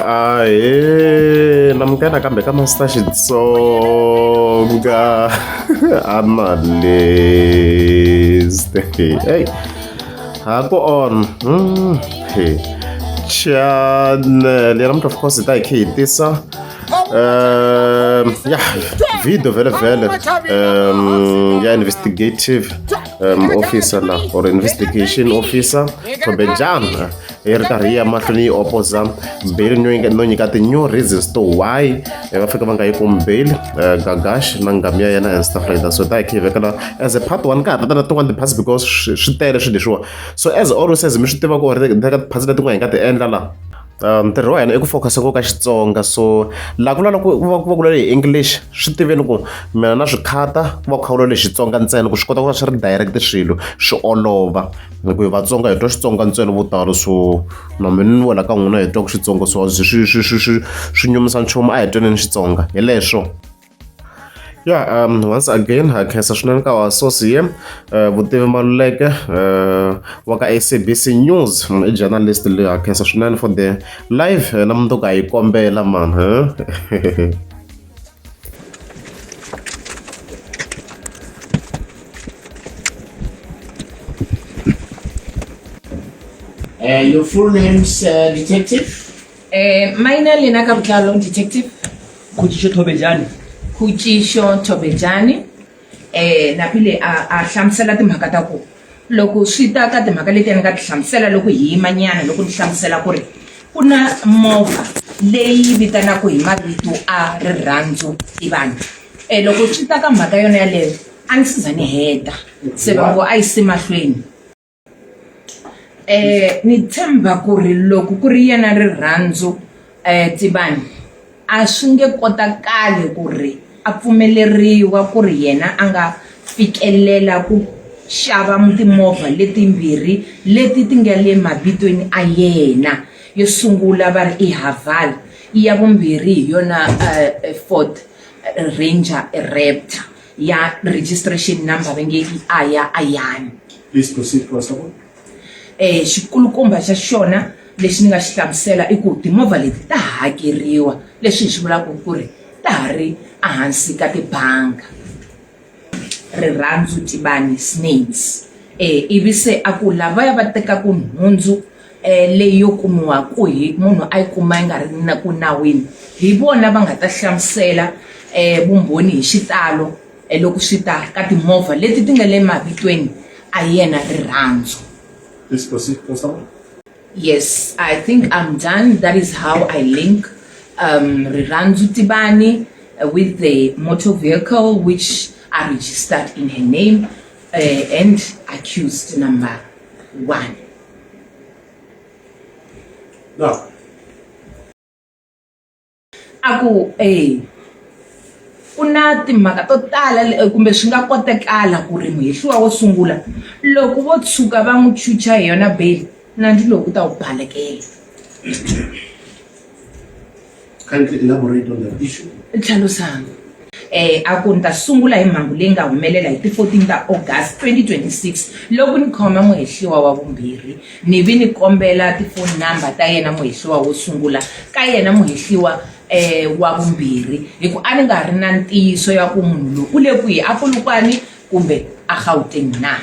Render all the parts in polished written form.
Ahee namukela nakambe ka Master Xitsonga analyst hey ha ku on hey channel ya namuntlha of course hi ta hi khe hi tisa ya video vhele vhele ya investigative officer la or investigation officer Thobejana yi ri karhi yi ya mahlweni yi opoza bail no nyika ti-new reasons to why va fika va nga yi kumi bail Gagash na nghamu ya yena and stuff like that. So ta hi khe hi vekela as a part one ka ha ta na tin'wana ti-parts because swi tele swilo leswiwa. So as always as mi swi tiva ku ri ka ti-parts letin'wana hi nga ti endla la ntirho wa hina i ku focus ngopfu ka Xitsonga. So laha ku vulavula ku va ku va ku vulavula hi English swi tiveni ku mina na swi khata ku va ku kha ku vulavula Xitsonga ntsena ku swi kota ku va swi ri direct swilo swi olova. Hi ku hi Vatsonga hi twa Xitsonga ntsena vo tala so na mina ni wela ka n'wina hi twaku Xitsonga so swi nyumisa nchumu a hi twaneni Xitsonga hi leswo. Ya once again ha khensa swinene ka wa source here Vutivi Maluleke wa ka S_A_B_C News i journalist leyi ha khensa swinene for the live na mundzuku ha yi kombela mani. Your full name's Detective? Maina lena ka botlalo Detective. Khutšišo Thobejane. Khutšišo Thobejane. Napile a hlamusela timhaka ta ku loko swi ta ka timhaka leti ni nga ti hlamusela loko hi yima nyana loko ni hlamusela ku ri ku na movha leyi vitanaka hi mavito a rirhandzu Tivani. Loko swi ta ka mhaka yona yaleyo a ni se za ni heta se va ngo a yisi mahlweni. Ni tshemba ku ri loko ku ri yena rirhandzu Tivani a swi nge kotakali ku ri a pfumeleriwa ku ri yena a nga fikelela ku xava timovha letimbirhi leti ti nga le mavitweni a yena. Yo sungula va ri i Haval ya vumbirhi hi yona Ford Ranger Raptor. Ya registration number va nge i Aya Ayani. Please proceed, Constable. Xikulukumba xa xona lexi ni nga xi hlamusela i ku timovha leti ta hakeriwa leswi hi swi vulaka ku ri ta ha ri ehansi ka tibanga. Rirhandzu Tibani Snakes ivi se a ku lavaya va tekaka nhundzu leyi yo kumiwa ku hi munhu a yi kuma yi nga ri na ku nawini hi vona va nga ta hlamusela vumbhoni hi xitalo loko swi ta ka timovha leti ti nga le mavitweni a yena rirhandzu. Please proceed, Constable. Yes, I think I'm done. That is how I link Rirhandzu Tibani with the motor vehicle which are registered in her name and accused number 1. Now, a ku e ku na timhaka to tala kumbe swi nga kotekala ku ri muhehliwa wo sungula loko vo tshuka va n'wi chucha hi yona bail nandzu lowu u ta wu balekela. Kindly elaborate on that issue. Tlhalusana. A ku ni ta sungula hi mhangu leyi nga humelela hi ti 14 ta August 2026 loko ni khoma muhehliwa wa vumbirhi ni vi ni kombela ti-phone number ta yena muhehliwa wo sungula ka yena muhehliwa wa vumbirhi hi ku a ni nga ri na ntiyiso ya ku munhu loyi u le kwihi a Polokwane kumbe a Gauteng na.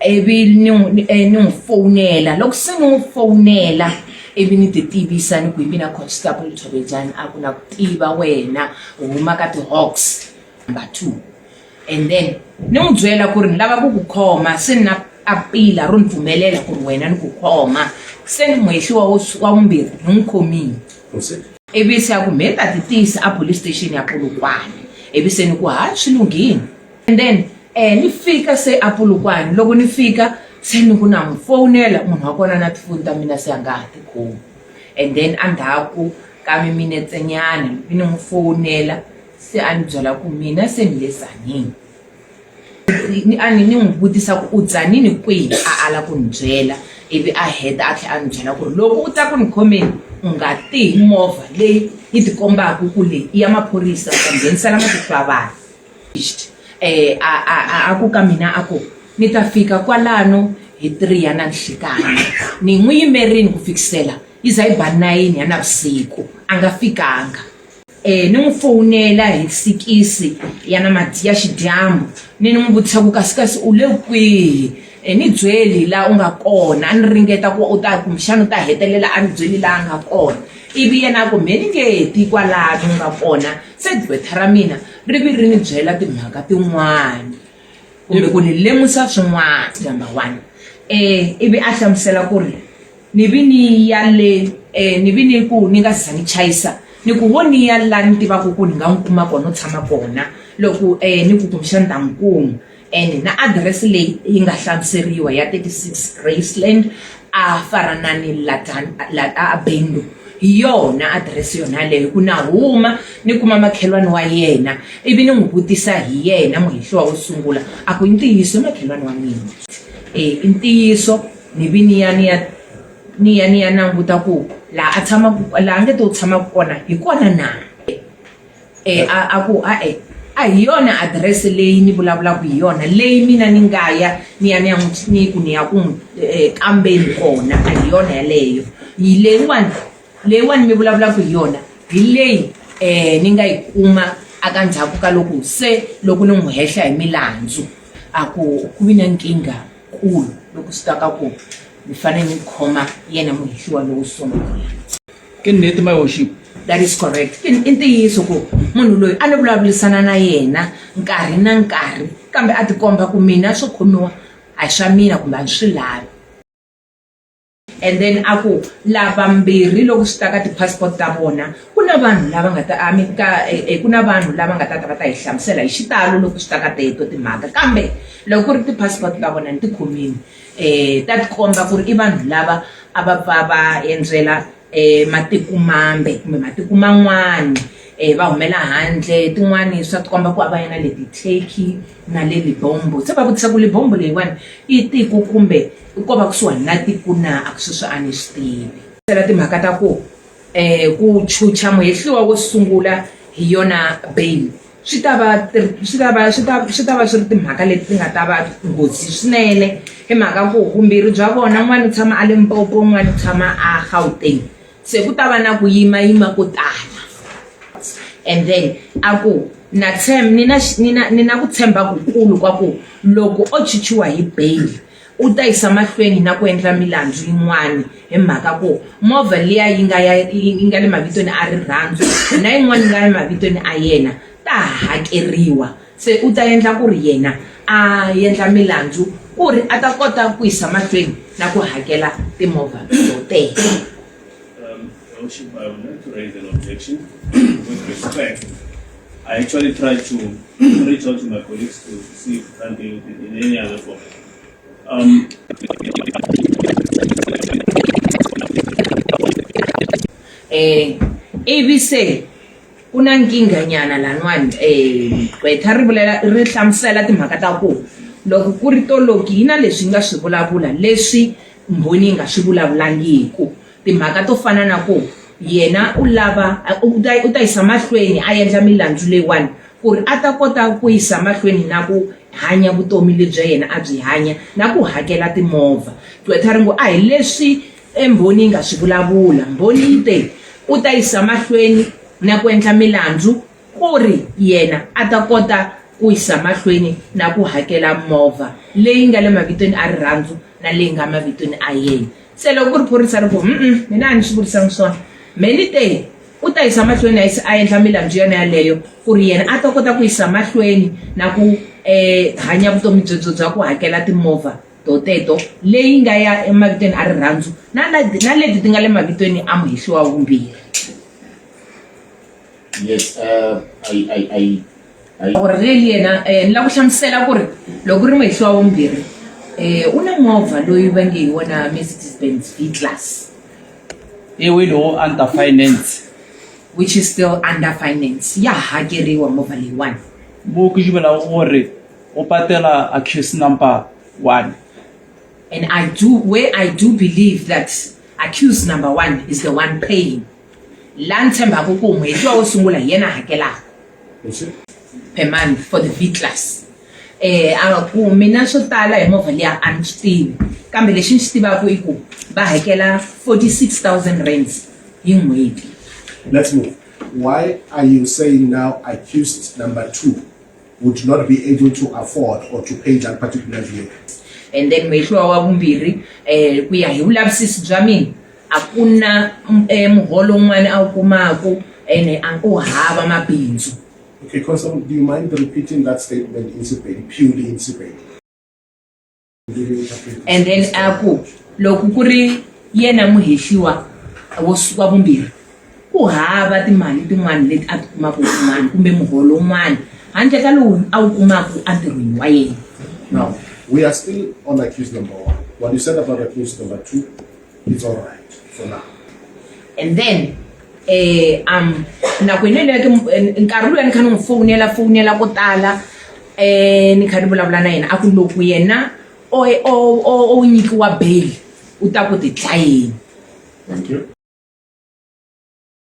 Ivi ni n'wi ni n'wi fowunela loko se ni n'wi fowunela ivi ni ti tivisa ni ku hi mina Constable Thobejane a ku na ku tiva wena u huma ka ti-Hawks number 2 and then ni n'wi byela ku ri ni lava ku ku khoma se ni na papila ro ni pfumelela ku ri wena ni ku khoma se ni muhehliwa wa vumbirhi ni n'wi khomile. Ivi se a ku mhe ni ta ti tisa a police station ya Polokwane ivi se ni ku ha swi lunghile. And then ni fika se a Polokwane loko ni fika se ni ku na n'wi fowunela munhu wa kona na tifoni ta mina se a nga ha ti khomi and then endzhaku ka miminetse nyana ni n'wi fowunela se a ni byela ku mina se ni le Tzaneen ni a ni ni n'wi vutisa ku u Tzaneen kwihi a ala ku ni byela ivi a heta a tlhela a ni byela ku ri loko u ta ku ni khomeni u nga ti hi movha leyi yi tikombaka ku leyi i ya maphorisa u ta nghenisela matihlo ya vanhu. A a a ku ka mina a ku ni ta fika kwalano hi 3 ya na nhlikani ni n'wi yimerini ku fikisela. Yi za yi ba nayini ya navusiku a nga fikanga. Ni n'wi fowunela hi sikisi ya na ya xidyambu ni ni n'wi vutisa ku kasi kasi u le kwihi ni byeli la u nga kona a ni ringeta ku u ta kumbexana u ta hetelela a ni byeli la a nga kona ivi yena a ku mhe ni nge ti kwalano u nga kona se gqwetha ra mina ri vi ri ni byela timhaka tin'wana kumbe ku ni lemusa swin'wana number one ivi a hlamusela ku ri Ni vi ni ya le eh, ni vi ni ku ni nga za ni chayisa ni ku wo ni ya la ni tivaka ku ni nga n'wi kuma kona u tshama kona loko eh, ni ku kumbexana ni ta n'wi kuma and na adirese leyi yi nga hlamuseriwa ya 36 Graceland a Faranani Ladan la a Bendo hi yona adirese yona yaleyo ku na huma ni kuma makhelwani wa yena ivi ni n'wi vutisa hi yena muhehliwa wo sungula a ku i ntiyiso i makhelwani wa mina e i ntiyiso Ni vi ni ya ni ya ni ya ni ya languta ku laha a tshamaka laha a nge te u tshamaka kona hi kona na e a a ku a-e a hi yona adirese leyi ni vulavulaka hi yona leyi mina ni nga ya ni ya ni ya n'wi ni ku ni ya ku n'wi kambeni kona a hi yona yeleyo hi leyiwani leyiwani mi vulavulaka hi yona hi leyi ni nga yi kuma aka ndzhaku ka loko se loko ni n'wi hehla hi milandzu a ku ku vi na nkingha. kulu loko swi ta ka ku ni fanele ni khoma yena muhehliwa lowo sungula. Ke nnete my worship. That is correct. I ntiyiso ku munhu loyi a ni vulavurisana na yena nkarhi na nkarhi kambe a tikomba ku mina swo khomiwa a hi swa mina kumbe a ni swi lavi. And then a ku lavambirhi loko swi ta ka ti-passport ta vona ku na vanhu lava nga ta I mean ka ku na vanhu lava nga ta ta va ta hi hlamusela hi xitalo loko swi ta ka teto timhaka kambe loko ku ri ti-passport ta vona ni ti khomile ta tikomba ku ri i vanhu lava a va pfa va endzela matiko mambe kumbe matiko man'wani va humela handle tin'wani swa tikomba ku a va ya na le ti-Turkey na le Lebombo se va vutisa ku Lebombo leyiwani i tiko kumbe ko va kusuhani na tiko na a ku sweswo a ni swi tivi sela timhaka ta ku ku chucha muhehliwa wo sungula hi yona bail swi ta va swi ta va swi ta swi ta va swi ri timhaka leti ti nga ta va nghozi swinene hi mhaka ku vumbirhi bya vona un'wana u tshama a Limpopo un'wana u tshama a Gauteng se ku ta va na ku yimayima ko tala and then a ku na tshemba ni na ni na ni na ku tshemba kukulu kwa ku loko o chichiwa hi bail u ta yisa mahlweni na ku endla milandzu yin'wana hi mhaka ku movha liya yi nga ya yi nga le mavitweni a rirhandzu na yin'wana yi nga le mavitweni a yena ta ha hakeriwa se u ta endla ku ri yena a endla milandzu ku ri a ta kota ku yisa mahlweni na ku hakela timovha toteto. Your Worship, I would like to raise an objection with respect. I actually tried to reach out to my colleagues to see if we can deal with it in any other form. Ivi se ku na nkingha nyana laniwani gqwetha ri vulela ri hlamusela timhaka ta ku loko ku ri toloki yi na leswi yi nga swi vulavula leswi mbhoni yi nga swi vulavulangiku Timhaka to fana na ku yena u lava u ta u ta yisa mahlweni a endla milandzu leyiwani ku ri a ta kota ku yisa mahlweni na ku hanya vutomi lebyi yena a byi hanya na ku hakela timovha. Gqwetha ri ngo a hi leswi e mbhoni yi nga swi vulavula, mbhoni yi te u ta yisa mahlweni na ku endla milandzu ku ri yena a ta kota ku yisa mahlweni na ku hakela movha leyi nga le mavitweni a rirhandzu na leyi nga mavitweni a yena. Se loko ku ri phorisa ri ku, Mm-mm, mina a ni swi vurisangi swona. Mhe ni te, U ta yisa mahlweni a a endla milandzu yona yaleyo ku ri yena a ta kota ku yisa mahlweni na ku hanya vutomi byebyo bya ku hakela timovha to teto, leyi nga ya emavitweni a rirhandzu na na leti ti nga le mavitweni a muhehliwa wa vumbirhi. Yes, I, I, I, I... Ku ri really yena ni lava ku hlamusela ku ri loko ku ri muhehli wa vumbirhi u na movha loyi va nge hi wona Mercedes Benz V class. Iwi lowu under finance. Which is still under finance ya hakeriwa movha leyiwani. Mo ke dumelago gore o patela accused number 1. And I do where I do believe that accused number 1 is the one paying. La ni tshembaka ku muhehliwa wo sungula hi yena a hakelaka per month for the V class. Eh a ku mina swo tala hi movha liya a ni swi tivi kambe lexi ni xi tivaka i ku va hakela 46,000 rands hi n'hweti. Let's move. Why are you saying now accused number 2 would not be able to afford or to pay that particular vehicle? And then muhehliwa wa vumbirhi eh ku ya hi vulavisisi bya mina a ku na eh, muholo wun'wana a wu kumaku ene a u hava mabindzu. Okay, Constable, do you mind repeating that statement in Sepedi, purely in Sepedi? And then a ku loko ku ri yena muhehliwa wo wa vumbirhi ku hava timali tin'wana leti a ti kumaka kun'wana kumbe muholo wun'wana handle ka lowu a wu kumaka entirhweni wa yena. Now, we are still on accused number 1. What you said about accused number 2 is all right for now. And then eh um nako ine leyo ke nkarhi luya ni kha ni n'wi fowunela fowunela ko tala eh ni kha ni vulavula na yena a ku loko yena o o o nyikiwa bail u ta ku ti dlayeni. Thank you.